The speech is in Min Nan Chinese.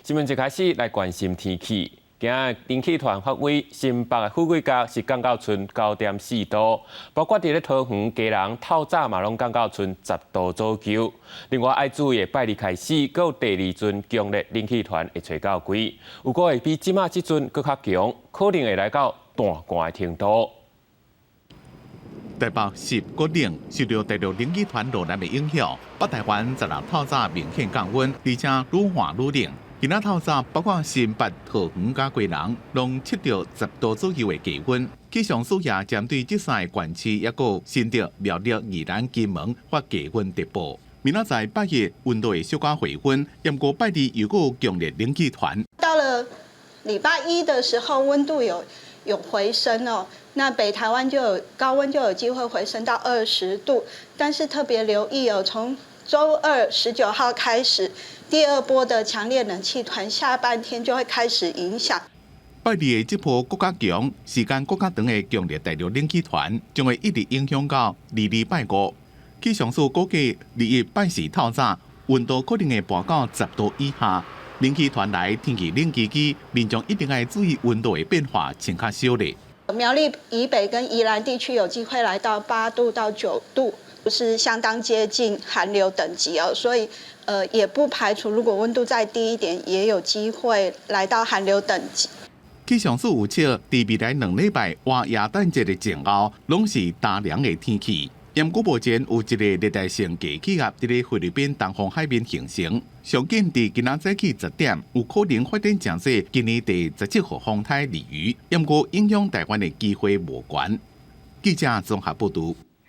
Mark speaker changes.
Speaker 1: 新聞一開始來關心天氣。今仔冷氣團發威，新北的富貴角是降到賰9.4度，包括佇咧桃園、基隆透早嘛攏降到賰10度左右。另外愛注意的拜二開始，閣有第二陣強烈冷氣團會吹到櫃，有可會比這馬這陣閣較強，可能會來到斷寒的程度。
Speaker 2: 台北濕閣冷，受著大陸冷氣團落來的影響，北台灣十六透早明顯降溫，而且愈寒愈冷。今仔透早，包括新北、桃園佮基隆，攏測著10度左右的低溫。氣象署也針對這三个縣市，抑閣新竹、苗栗、宜蘭、金門發低溫特報。明仔載拜一溫度會小可回溫，毋過拜二又閣有強烈冷氣團。
Speaker 3: 到了禮拜一的時候，溫度有回升哦，那北台灣就有高溫就有機會回升到20度，但是特別留意哦，從週二19號開始，第二波的強烈冷氣團下半天就會開始影響。
Speaker 2: 拜二的這波閣較強、時間閣較長的強烈大陸冷氣團，將會一直影響到二二拜五。氣象署估計21拜四透早溫度可能會跋到10度以下。冷氣團來天氣冷吱吱，民眾一定愛注意溫度的變化，穿較少咧。
Speaker 3: 苗栗以北跟宜蘭地區有機會來到8度到9度，是相當接近寒流等級哦，所以也不排除如果溫度再低一點，也有機會來到寒流等級。
Speaker 2: 氣象署預測，佇未來2禮拜活耶誕節的前後，攏是冬涼的天氣。毋過目前有一个熱帶性低氣壓佇咧菲律賓東方海面形成，上緊佇今仔早起10點，有可能發展成做今年第17號風颱鯪魚，毋過影響台灣的機會無懸。記者綜合報導。